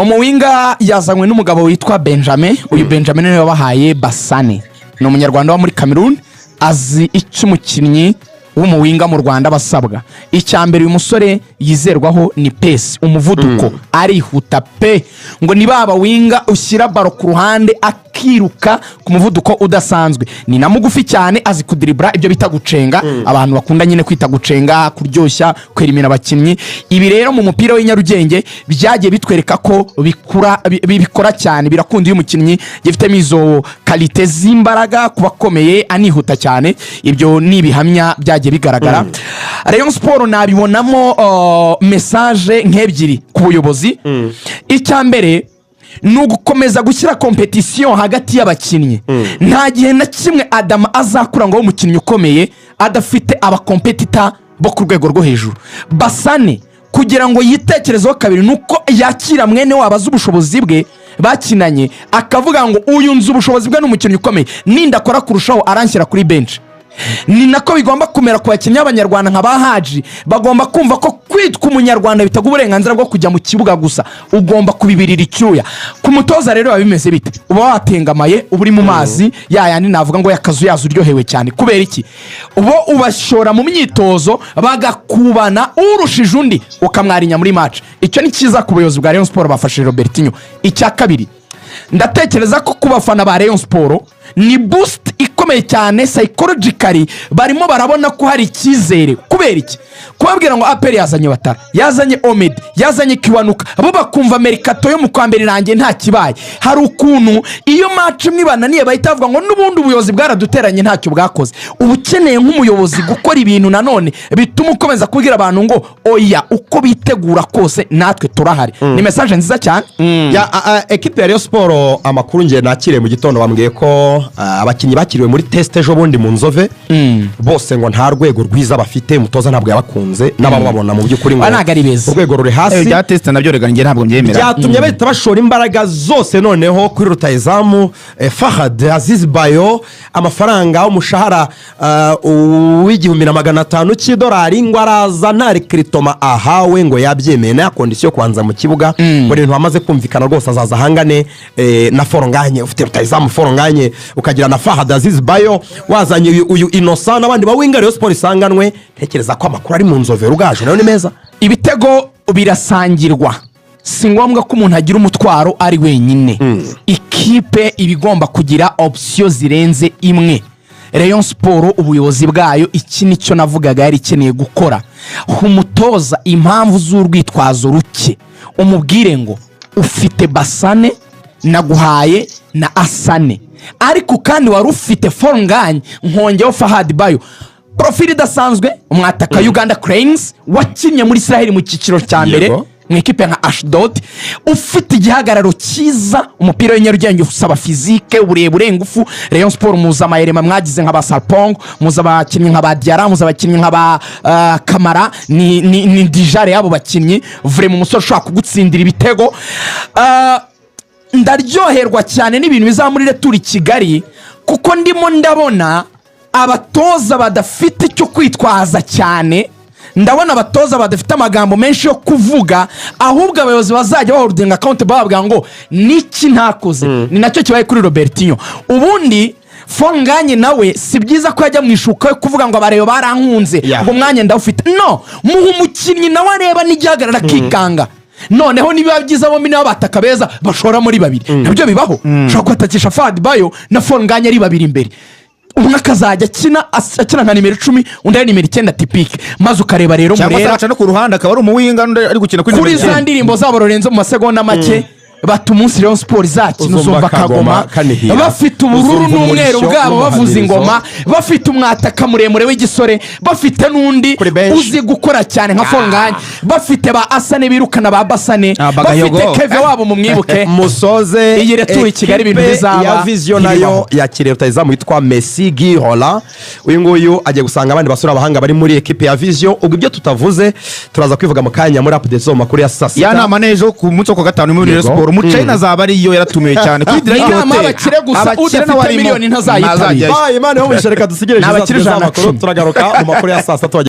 Umuwinger yazanywe n'umugabo witwa Benjamin. Uyu Benjamin niwe wabahaye Basane, ni Umunyarwanda wo muri Cameroon, azi icyo umukinnyi w'umuwinger mu Rwanda basabwa. Icya mbere uyu musore yizerwaho ni pace, umuvuduko, arihuta pe. Ngo ni ba bawinger ushyira ballon ku ruhande akiruka ku muvuduko udasanzwe. Ni na mugufi cyane, azi kudiribura, ibyo bita gucenga, abantu bakunda nyine kwita gucenga, kuryoshya, kwerimina abakinnyi. Ibi rero mu mupira w'i Nyarugenge byagiye bitwereka ko bikura, bikora cyane, birakunda iyo umukinnyi yifitemo izo qualité z'imbaraga, kuba akomeye, anihuta cyane. Ibyo ni ibihamya byagiye bigaragara. Rayon Sports nabibonamo message nk'ebyiri ku buyobozi. Icya mbere ni ugukomeza gushyira compétition hagati y'abakinnyi. Nta gihe na kimwe Adama azakura ngo abe umukinnyi ukomeye adafite abacompétiteur bo ku rwego rwo hejuru. Basane kugira ngo yitekerezeho kabiri ni uko yakira mwene wabo azi ubushobozi bwe bakinanye, akavuga ngo uyu nzi ubushobozi bwe, ni umukinnyi ukomeye, nindakora kurushaho aranshyira kuri benshi. Ni nako bigomba kumera ku bakinnyi b'Abanyarwanda nka ba Hadji. Bagomba kumva ko kwitwa Umunyarwanda bitaguha uburenganzira bwo kujya mu kibuga gusa, ugomba kubibirira icyuya. Ku mutoza rero biba bimeze bite? Uba watengamaye, uba uri mu mazi ya yandi navuga ngo y'akazuyazi, uryohewe cyane. Kubera iki? Ubo ubashora mu myitozo bagakubana, urushije undi ukamwarinya muri match. Icyo ni cyiza ku buyobozi bwa Rayon Sports, bafashije Robertinho. Icya kabiri, ndatekereza ko ku bafana ba Rayon Sports ni boost ikomeye cyane psychologically. Barimo barabona ko hari icyizere. Kubera iki? Kubabwira ngo APR yazanye Watara, yazanye Omedi, yazanye Kiwanuka, bo bakumva mercato yo mu kwa mbere irangiye nta kibaye. Hari ukuntu iyo match imwe ibananiye bahita bavuga ngo n'ubundi ubuyobozi bwaraduteranye, ntacyo bwakoze. Uba ukeneye nk'umuyobozi gukora ibintu nanone bituma ukomeza kubwira abantu ngo oya, uko bitegura kose natwe turahari. Ni message nziza cyane. Ya, ekipe ya Rayon Sports, amakuru ngiye nakiriye mu gitondo, bambwiye ko abakinnyi bakiriwe muri test ejo bundi mu Nzove bose ngo nta rwego rwiza bafite. Umutoza ntabwo yabakunze n'abababona mu by'ukuri ngo Ba ntabwo ari beza. urwego ruri hasi. Bya test nabyo rega njye ntabwo mbyemera. Byatumye bahita bashora imbaraga zose noneho kuri rutayizamu Fahad Aziz Bayo. Amafaranga, umushahara w'1500 cy'idolari, ngo araza nta recrutement ahawe, ngo yabyemeye na condition yo kubanza mu kibuga, ngo ni ibintu bamaze kumvikana rwose. Azaza ahangane na Fall Ngagne. Ufite rutayizamu Fall Ngagne, ukagira na Fahad Aziz Bayo, wazanye uyu Innocent n'abandi ba winger Rayon Sports isanganwe, ntekereza ko amakuru ari mu Nzove Rugaju nayo ni meza. Ibitego birasangirwa, si ngombwa ko umuntu agira umutwaro ari wenyine. Ikipe iba igomba kugira option zirenze imwe. Rayon Sports, ubuyobozi bwayo, iki nicyo navugaga yari ikeneye gukora: umutoza impamvu z'urwitwazo ruke, umubwire ngo ufite Basane, naguhaye na Asane, ariko kandi wari ufite Fall Ngagne, nkongeho Fahad Bayo, profil idasanzwe, umwataka Uganda Cranes wakinnye muri Israel mu cyiciro cya mbere mu ikipe nka Ashdod, ufite igihagararo cyiza. Umupira w'i Nyarugenge usaba physique, uburebure, ingufu. Rayon Sports muzi amayerema mwagize nka ba Sarpong, muzi abakinnyi nka ba Diarra, muzi abakinnyi nka ba Kamara. Ni dijare y'abo bakinnyi vraiment, umusore ushobora kugutsindira ibitego. Ndaryoherwa cyane n'ibintu bizaba muri retour i Kigali, kuko ndimo ndabona abatoza badafite icyo kwitwaza cyane, ndabona abatoza badafite amagambo menshi yo kuvuga, ahubwo abayobozi bazajya baholdinga account, bababwira ngo niki ntakoze. Ni nacyo kibaye kuri Robertinho. Ubundi Fall Ngagne nawe si byiza ko yajya mu ishuka yo kuvuga ngo abareba barankunze ngo umwanya ndawufite. No muha umukinnyi nawe areba n'igihagarara akikanga. Noneho nibiba byiza, bombi niba bataka beza, bashora muri babiri, nabyo bibaho. Ushobora kubatakisha Fahad Bayo na Fall Ngagne ari babiri imbere, umwe akazajya akina nka nimero 10, undi ari nimero 9 typique, maze ukareba rero Cyangwa se Murera agaca no ku ruhande akaba ari umuwinger, undi ari gukina kuri kuri nimero za 9. ndirimbo zabo Lorenzo, mu masegonda make bata umunsi Rayon Sports izakina, Uzumva uzumva Kagoma Kagoma kanihira. bafite ubururu Uzumva n'umweru umurishyo bwabo, bavuza n'umuhamirizo. ingoma, bafite umwataka muremure w'igisore, bafite n'undi Kuri bench. uzi gukora cyane nka Fall Ngagne, bafite ba Asane birukana ba Basane, Ah, Bagayogo. bafite Keve wabo mu mwibuke. Musoze. Iyi retour i Kigali ibintu Ekipe bizaba ya Vision nayo ntibibaho. yakiriye rutayizamu witwa Messi Gihola. Uyu nguyu agiye gusanga abandi basore abahanga bari muri ekipe ya Vision. Ubwo ibyo tutavuze turaza kwivuga mu kanya muri update zo mu makuru ya saa sita. Ya nama n'ejo ku munsi wo ku wa gatanu muri Rayon Sports, Umuchina azaba ariyo, yaratumiwe cyane kuri Ni Direct inama Hotel. y'abakire gusa, Abakire udafite nawe arimo. miliyoni ntazayitabira. Ntazajyayo. Bayi, Imana ibahe umugisha, reka dusigereje Ni abakire izatugezaho 110. amakuru, turagaruka mu makuru ya saa sita.